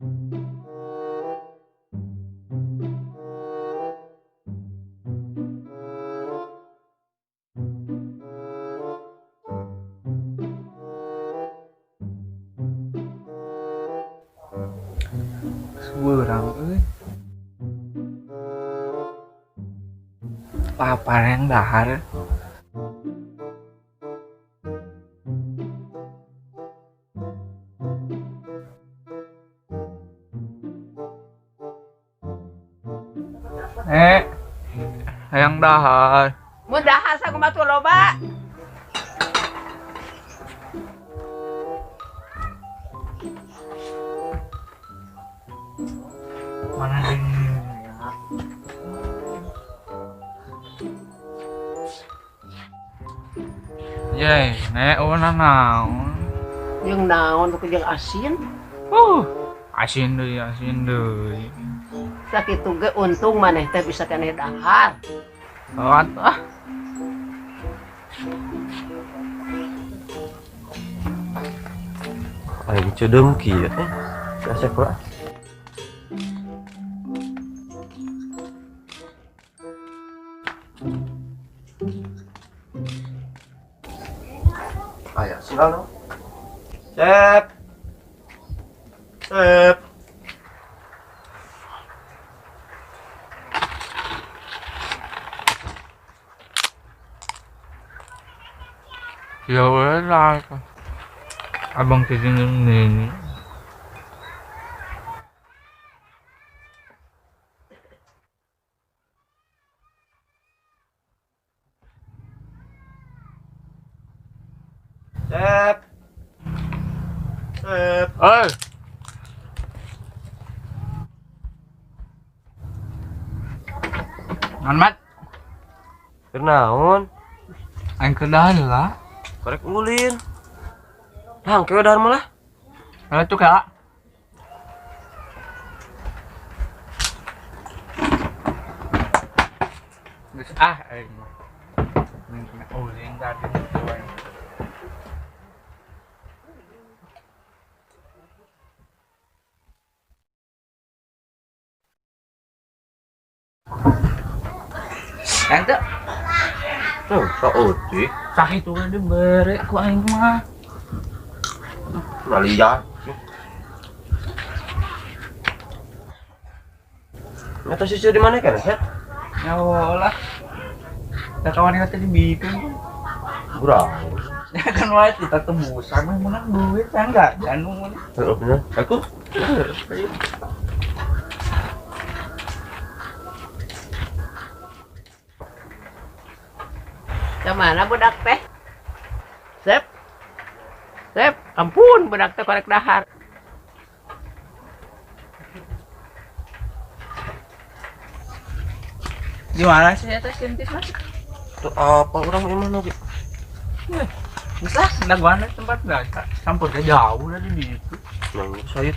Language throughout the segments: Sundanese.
Beurang euy. Lapar yang dahar. Hayang dahar. Mun dahar sakumaha tuh loba. Mana nih? Yey, nek una naon? Jeung naon tuh jeung asin? Asin deui, asin deui. Sakitu ge untung maneh teh bisa keneh dahar. Oh, atuh. Aing ceudeum kieu teh. Si Asep lah. Aya selalu. Cep. Cep. Ya lah. Abang kesini nih. Cep. Cep. Oi. Naon, Mat? Keur naon? Aing keur dahar lah. Korek ulin. Lah, engke dahar mah lah. Lah tuh, Kak. Geus ah aing mah. Mending ulin tadi aing. Ente. Tuh, sok utik. Sakitu we dibere ku aing mah. Malian. Nyata sisir di mana kan, Set? Ya lah. Da kawan kita dibikin. Kurang. Ya kan wae kita tebusan mah menang duit kan enggak janu mun. Heeh bener. Aku. Kemana budak teh? Sep. Sep, ampun budak teh korek dahar. Gimana sih eta sentis mas? Tuh apa orang di mana gitu? Bisa, daguan tempat biasa. Campurnya jauh dari situ. Nang sayut.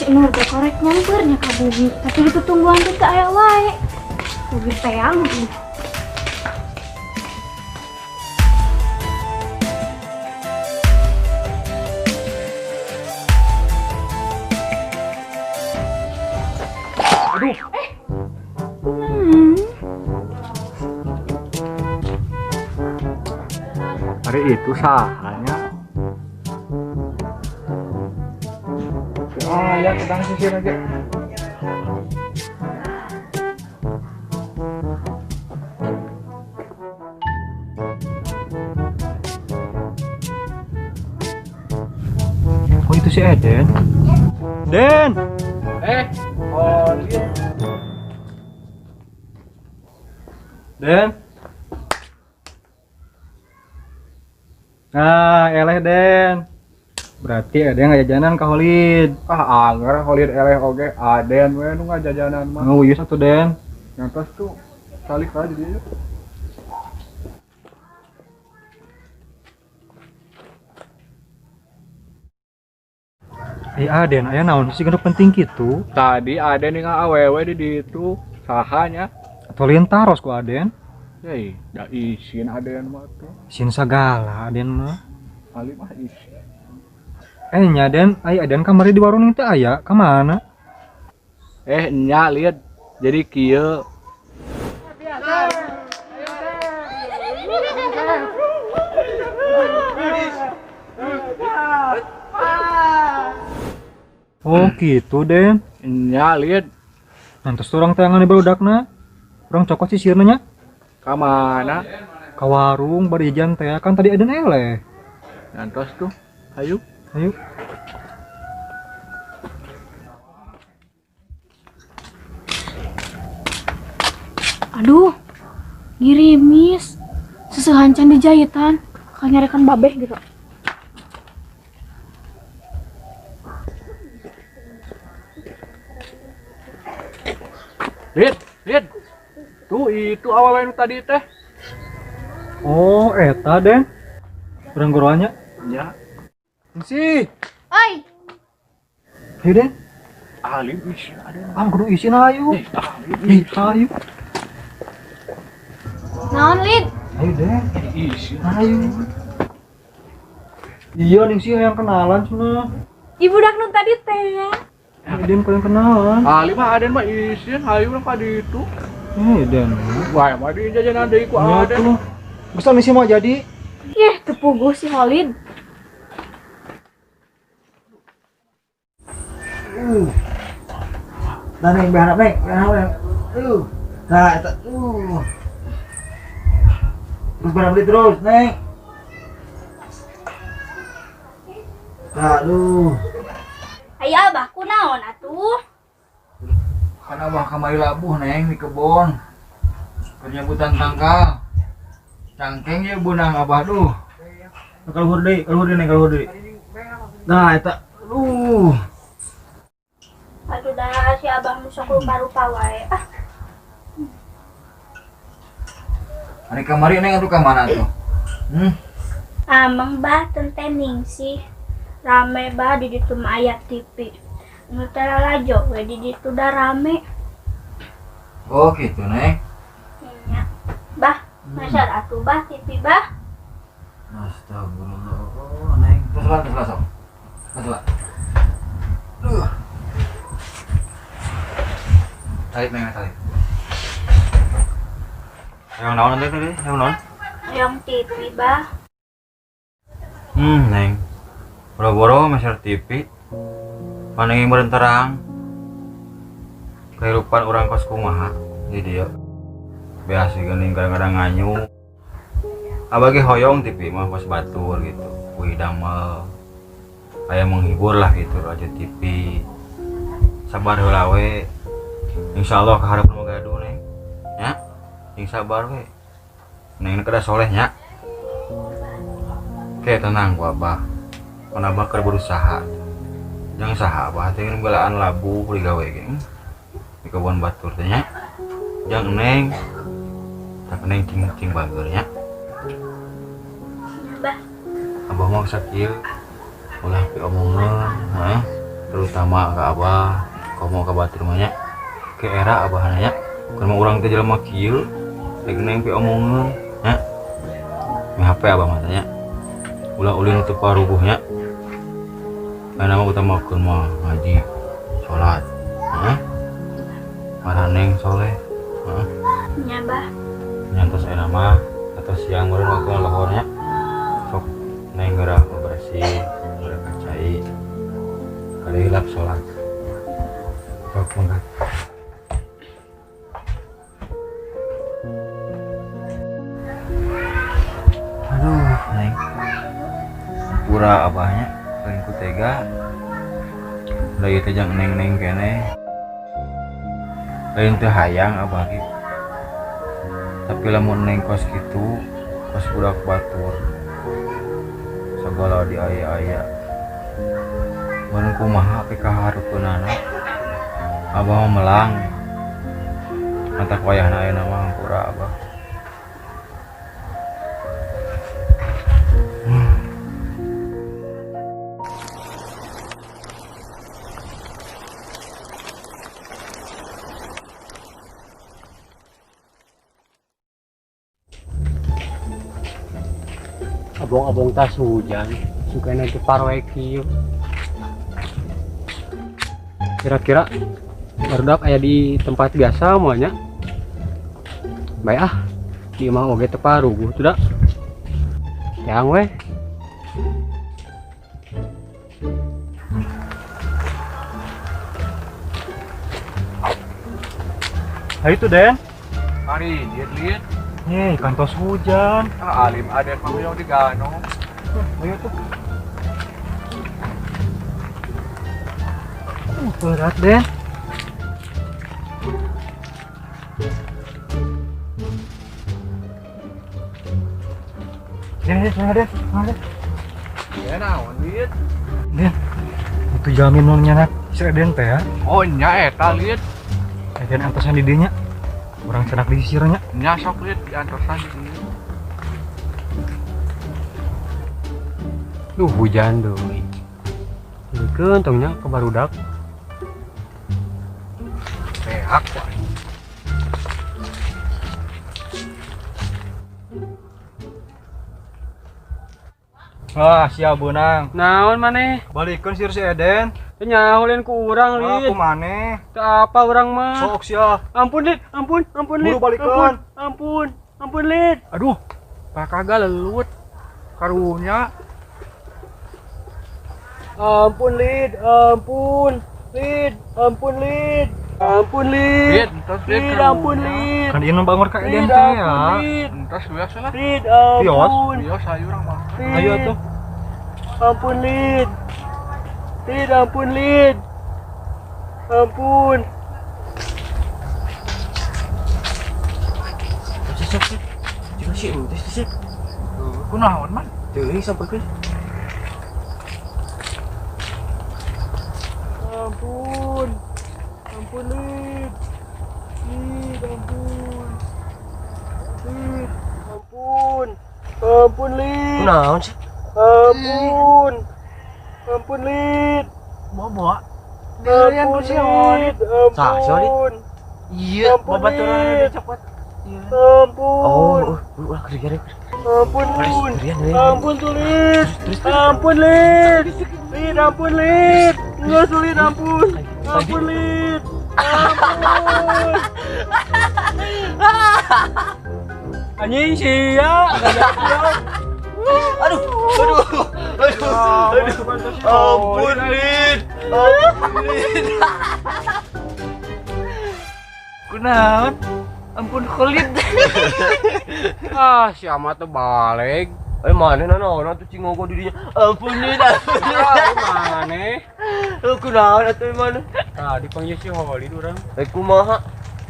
Nur teh korek nyampernya ka bumi, tapi itu tungguan teh teu aya wae. Bumi teang. Aduh. Hari itu sahanya. Oh ya, tukang sisir aja. Oh itu si Eden. Den. Oh iya. Den. Nah, eleh Den. Berarti ada yang ngajajanan ka Holid. Ah, anggar Holid eleh oge Aden we nu ngajajanan mah. Oh, iya satu Den. Nyantos tuh salik aja dia. Eh Aden, aya naon sih kudu penting kitu? Tadi Aden dengan awewe di ditu sahanya. Atau lain taros ku Aden? Hei, da isin Aden mah tuh. Isin sagala Aden mah. Ali mah isin. Nya Den, ai Aden kamari di warung teh aya, ka mana? Nya lihat. Jadi kieu. Oh gitu Den. Nya lihat. Nantos urang teangan di barudakna. Urang cokot sisirna nya. Ka mana? Ka warung bari jajan teh kan tadi Aden eleh. Nantos tuh. Ayo. Ayo. Aduh, girimis. Sesehan can dijahitan, kanyarekan babeh gitu. Lid, Lid. Tuh itu awalnya tadi teh. Oh, eta Den. Urang goroannya. Ya. Si. Oi. Ayo Den. Alim isin Aden. Ah, kudu isin ayo. Ih, ayo. Naon, Lid? Ayo Den. Isin. Ayo. Iya ning sih yang kenalan cenah. Ibu dak nu tadi teh ya. Den kalian kenalan. Ali mah Aden mah isin, ayo urang ka ditu. Den. Wah, mah di jajanan deui ku Aden. Geus nih sih mau jadi. Yeh, teu puguh si Holid. Nah, neng, berharap, neng. Berharap, neng. Nah, eta, Terus berharap terus, neng. Nah, aduh. Ayo, abah, ku naon atuh? Kan abah kamari labuh, neng, di kebon. Penyambutan tangkal. Cangkeng ya bunang abah, duh. Kaluhur deui, neng, kaluhur deui. Nah, eta, aduh. Aduh dah si abah nu sok rupa-rupa wae. Ah. Ari kamari neng atuh ka mana tuh? Amang bah tentening sih. Rame bah di ditu mah aya TV. Nu teh lalajo we di ditu da rame. Oh gitu neng. Nya. Bah, masar atuh bah TV bah. Astagfirullah, neng. Terus lah sok. Terus lah. Duh. Tarik neng, tarik. Yang naon nanti tadi? Yang naon? Yang TV bah. Neng. Boro-boro meser TV. Panengi meureun terang. Kehidupan urang kos kumaha di dieu. Biasa geuning kadang-kadang nganyu. Abah ge hoyong TV mah kos batur gitu. Kuih damel. Aya menghibur lah gitu aja TV. Sabar heula we. Insyaallah kaharep mah gaduh neng. Nya. Sing sabar we. Neng kada soleh nya. Oke tenang ku abah. Mun abah keur berusaha. Jangan saha abah teh belaan labu digawe ge. Di kebon batur teh nya. Jang neng. Tak neng cing bager nya. Bah. Abah mah sakieu ulah piomongeun, heuh. Terutama ka abah, komo ka batur mah nya. Ke era abah nya. Keur mah urang teh jelema kieu, rek neng piomongeun nya. Mi HP abah mah teh nya. Ulah ulin teu paruguh nya. Kana mah utamakeun mah ngaji, salat, heuh. Maraneng soleh, heeh. Nya bah. Nyantos aya mah atau siang meureun waktu lohor nya. Sok neng geura bersih, geura kacai. Kali hilap salat. Sok mangga. Aduh, neng. Pura abahnya Lain ku tega. Da ieu teh jang neng-neng keneh. Lain teu hayang abah ge. Tapi lamun neng kos kitu, kos budak batur. Sagala diaya-aya. Mun kumaha pikahareupeunana. Abah mah melang. Matak wayahna ayeuna mah hampura abah. Abong-abong tas hujan, suka nanti parwe kieu. Kira-kira barudak aya di tempat biasa moalnya. Bae ah, di imah oge teu paruguh tuh da. Yang weh. Hayu tuh Den. Mari, lihat-lihat. Nih, kantos hujan. Ah, alim aden mah hoyong digano. Ayo tuh. Berat Den. Den, Den, sana Den, sana Den. Ya naon, Lid? Den, itu jamin nu nyanak si Eden teh ya. Oh, nya eta, Lid. Eden antosan di dinya. Urang cenak di sisirnya. Nya sok, Lid, di antosan di dinya. Duh, hujan deui. Leukeun tong nya ke barudak. Sehat kok. Wah, siap beunang. Naon maneh? Balikeun sir si Eden. Teu nyaho ku urang, Wah, Lid. ku maneh. Teu apa urang mah. Sok sia. Ampun, Lid. Ampun, ampun, Lid. Buru balikeun. Ampun, ampun, ampun, Lid. Aduh, pak kagak lelut. Karunya. Ampun, Lid. Ampun. Lid, ampun, Lid. Ampun, Lid. Lid, entos Lid. Lid, ampun, Lid. Kan ieu nu bangor ka Eden Lid, teh ampun, ya. Lid. Entos biasa lah. Lid, ampun. Bios ayo urang mah. Lid. Ayo atuh. Ampun, Lid. Lid, ampun, Lid. Ampun. Kunaon man? Ampun. Ampun, Lid. Lid, ampun. Lid, ampun. Ampun, Lid. Naon sih? Ampun. Ampun, Lid. Bawa. Ampun, Lid. Sah, si Olid? Ampun. Iya. Ampun, Babaturan Lid. copot. Ampun. Oh, ulah kerja. Ampun. Rian, Rian. Ampun tuh, Lid. Ampun, Lid. Lid, ampun, Lid. Enggak sulit, ampun. Ampun, Lid. Ampun. Anjing sia. Aduh, aduh, aduh, aduh. Ampun, Lid. Ampun, Lid. Kunaon? Ampun kulit. Ah, si Ahmad tuh balik. Eh, mana naon atuh cingogo di dinya. Ampun, Lid. Ampun, Lid. Ah, mana? Kunaon atuh mana? Tadi panggil si Holid urang. Eh, kumaha?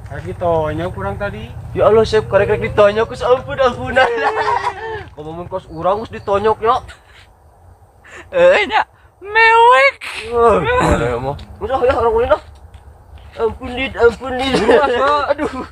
Lagi tonyok kurang tadi. Ya Allah, Sep, karek-karek ditonyok kus ampun ampunan. Komo mun kos urang geus ditonyok nya. Eh nya mewek. Mana mah? Geus ah ya urang ulin ah. Ampun, Lid, ampun, Lid. Aduh.